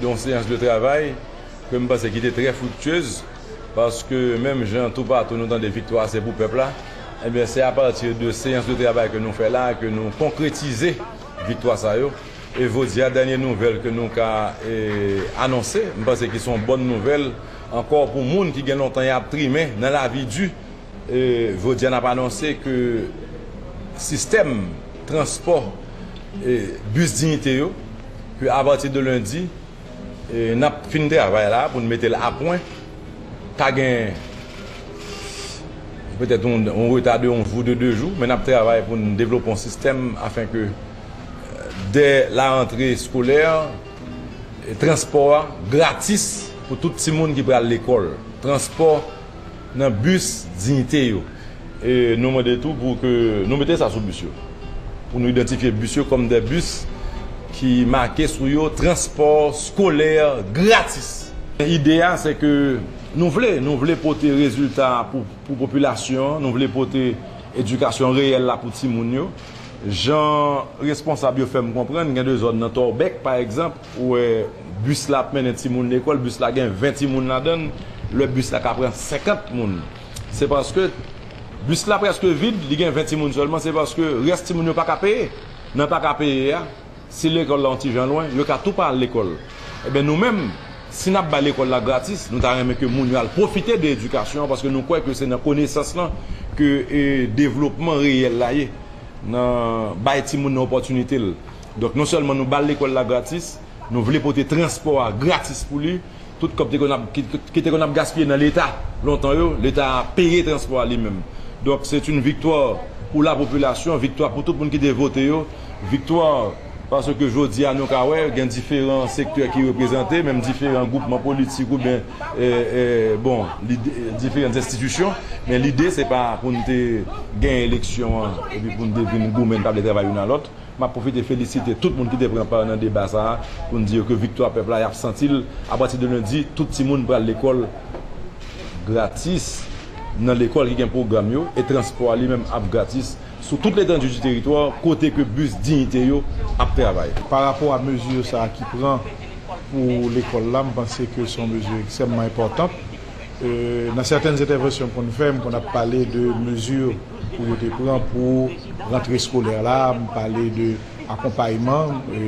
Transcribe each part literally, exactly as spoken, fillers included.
Yon seyans de travay ke m panse ki te trè friktyez, paske menm jan toupatou nou tande viktwa se pou pèp la, ebyen se apati de seyans de travay ke nou fè la ke nou konkretize viktwa sa yo. E jodi a, dènye nouvèl ke nou ka e, anonse, m panse ki se yon bòn nouvèl ankò pou moun ki gen lontan y ap trimen nan lavi di. E, jodi a, n ap anonse ke sistèm transpò e, bis Diyite yo, ke apati de lendi, e, n ap fin travay la pou n mete l apwen. Ka gen petèt yon, yon reta de yon jou, de de jou, men n ap travay pou n devlope yon sistèm afin ke, e, dè la rantre eskolè, e, transpò a gratis pou tout timoun ki pral lekòl. Transpò nan bis Diyite yo. E nou mande tou pou ke nou mete sa sou bis yo. Pou nou idantifye bis yo kòm de bis ki make sou yo transpò skolè gratis. Ide a, se ke nou vle, nou vle pote rezilta pou, pou popilasyon an, nou vle pote edikasyon reyèl la pou timoun yo. Jan responsab yo fè m konprann, gen de zòn nan Tòbèk, pa egzanp, ou wè bis la ap mennen timoun lekòl, bis la gen ven timoun ladan l, lè bis la ka pran senkant moun. Se paske bis la prèske vid, li gen ven timoun sèlman, se paske rès timoun yo pa ka peye. Nan pa ka peye a, si lekòl la yon ti jan lwen, yo ka tou pa al lekòl. Ebyen, nou menm, si n ap bay lekòl la gratis, nou ta renmen ke moun yo al pwofite de edikasyon an, paske nou kwè ke se nan konesans lan ke e, devlopman reyèl la ye, nan bay timoun nan opòtinite l. Donk, non sèlman nou ba l lekòl la gratis, nou vle pote transpò a gratis pou li. Tout kòb te konn ap, ki, ki te konn ap gaspiye nan Leta lontan yo, Leta a peye transpò a li menm. Donk, se yon viktwa pou lapopilasyon, viktwa pou tout moun ki te vote yo, viktwa paske jodi a nou ka wè gen diferan sektè ki reprezante, menm diferan gwoupman politik oubyen, e, e, bon, lide, diferan enstitisyon, men lide se pa pou n te gen eleksyon an epi pou n te vin goumen, n pa vle travay youn a lòt. M ap pwofite felisite tout moun ki te pran pa nan deba sa a, pou n di yo ke viktwa pèp la, y ap santi l. Apati de lendi, tout timoun pral lekòl gratis nan lekòl ki gen pwogram yo, e transpò a li menm ap gratis sou tout letandi di teritwa kote ke bis Diyite yo ap travay. Pa rapò a mezi sa a ki pran pou lekòl la, m panse ke se yon mezi ekstrèmman enpòtan. E, nan sètèn entèvansyon m konn fè, m konn ap pale de mezi pou yo te pran pou rantre eskolè la, m pale de akonpayman e,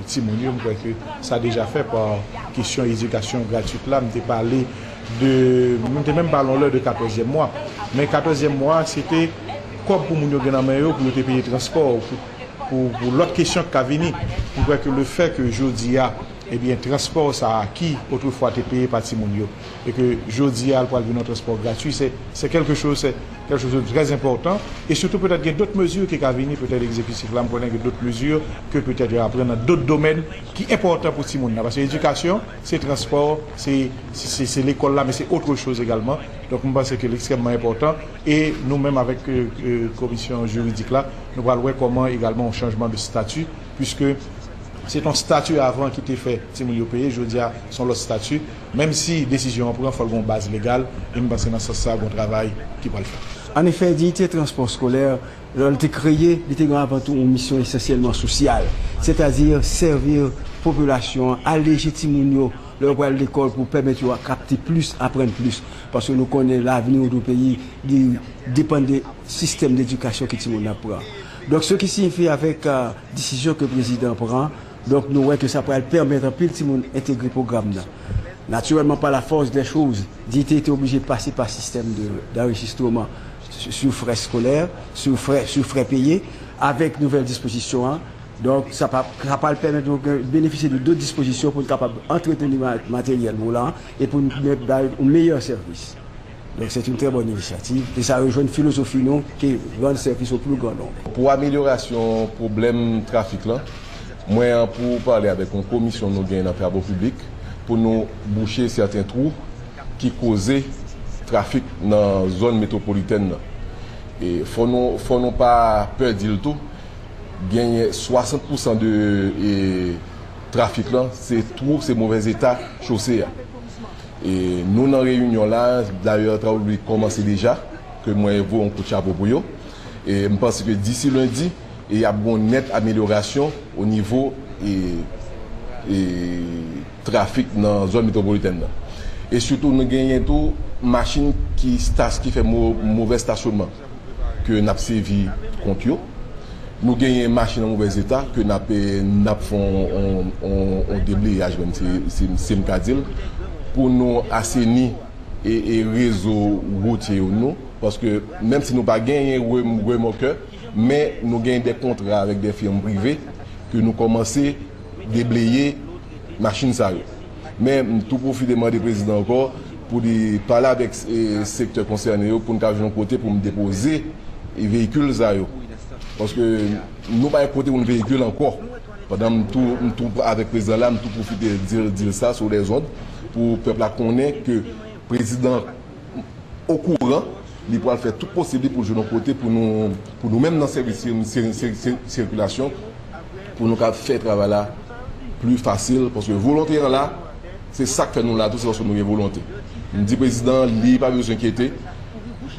timoun yo, m kwè ke sa deja fèt pa kesyon edikasyon gratwit la, m te pale de, m te menm pale yon lè de katòzyèm mwa. Men katòzyèm mwa, se te kòb pou moun yo gen nan men yo pou yo te peye transpò, pou, pou, pou lòt kesyon ki ka vini. M kwè ke le fè ke jodi a, ebyen, transpò sa a ki otrefwa te peye pa timoun yo, e ke jodi a, l pral vin yon transpò gratwi, se, se quelque chose, se quelque chose de très important. E sitou, petèt, gen dòt mezi ki ka vini, petèt, egzekitif la, m konnen gen dòt mezi ke petèt y a pran nan dòt domèn ki enpòtan pou timoun nan. Paske edikasyon, se transpò, se, se, se, se lekòl la, men se autre chose également. Donk, m panse ke l ekstrèmman enpòtan. E nou menm, avèk, e, e, komisyon jiridik la, nou pral wè kòman egalman yon chanjman de stati, puiske se t yon stati avan ki te fè timoun yo peye, jodi a, se yon lòt stati. Menm si desizyon an pran, fò l gen yon baz legal, e m panse nan sans sa a, gen yon travay ki pral fèt. Anefè, Diyite Transpò Eskolè, lè l te kreye, li te gen avan tou yon misyon esansyèlman sosyal, sètadi sèvi popilasyon an, aleje timoun yo lè yo pral lekòl pou pèmèt yo kapte plis, aprann plis. Paske nou konnen lavni yon peyi, li depann de sistèm ledikasyon ke timoun nan ap pran. Donk, se ki siyifi avèk, euh, desizyon ke prezidan pran, donk, nou wè ke sa pral pèmèt anpil timoun entegre pwogram nan. Natirèlman, pa la fòs dè choz, Diyite te oblije pase pa sistèm de, d'anrejistreman sou, sou frè eskolè, sou frè, sou frè peye, avèk nouvèl dispozisyon an. Donk, sa pa, sa pral pèmèt nou gen, benefisye de dòt dispozisyon pou n kapab antreteni ma-, materyèl nou la e pou n bay yon meyè sèvis. Donk, se yon trè bòn inisyativ e sa rejwenn filozofi nou ke rann sèvis o pli gran nonb. Pou amelyorasyon pwoblèm trafik la, mwen an pou pale avèk yon komisyon nou gen nan travo piblik pou nou bouche sèten twou ki koze trafik nan zòn metwopolitèn nan. E fò nou, fò nou pa pè di l tou, genyen swasant pousan de, e, trafik lan, se twou, se movèz eta chose a. E nou nan reyinyon la, dayè travo piblik kòmanse deja, ke mwen voye yon kout chapo pou yo. E m panse ke disi lendi, e y ap gen yon nèt amelyorasyon o nivo, e, e, trafik nan zòn metwopolitèn nan. E sitou, nou genyen tou machin ki stas-, ki fè mo-, movè stasyonman ke n ap sèvi kont yo. Nou genyen machin an movèz eta ke n ap, e, n ap fè yon, yon, yon, yon debleyaj, menm si, si, si m ka di l, pou nou aseni e, e rezo woutye yo nou, paske menm si nou pa genyen re-, remòkè, men nou genyen de kontra avèk de firm prive ke nou kòmanse debleye machin sa yo. Men m tou pwofite mande prezidan ankò pou li pale avèk, e, sektè konsène yo pou n ka jwenn yon kote pou m depoze, e, veyikil sa yo. Paske nou pa gen kote pou n veyikil ankò. Pandan m tou, m tou avèk prezidan la, m tou pwofite di l, di l sa sou lèzond pou pèp la konnen ke prezidan okouran, li pral fè tout posib li pou l jwenn yon kote pou nou, pou nou menm nan sèvis sir-, sir-, sir-, sir-, sirkilasyon, pou nou ka fè travay la pli fasil, paske volonte an la, se sa k fè nou la tou, se paske nou gen volonte. M di prezidan, li pa bezwen enkyete,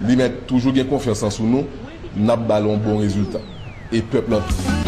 li mèt toujou gen konfyans lan sou nou, n ap ba l yon bon rezilta. E pèp lan tou.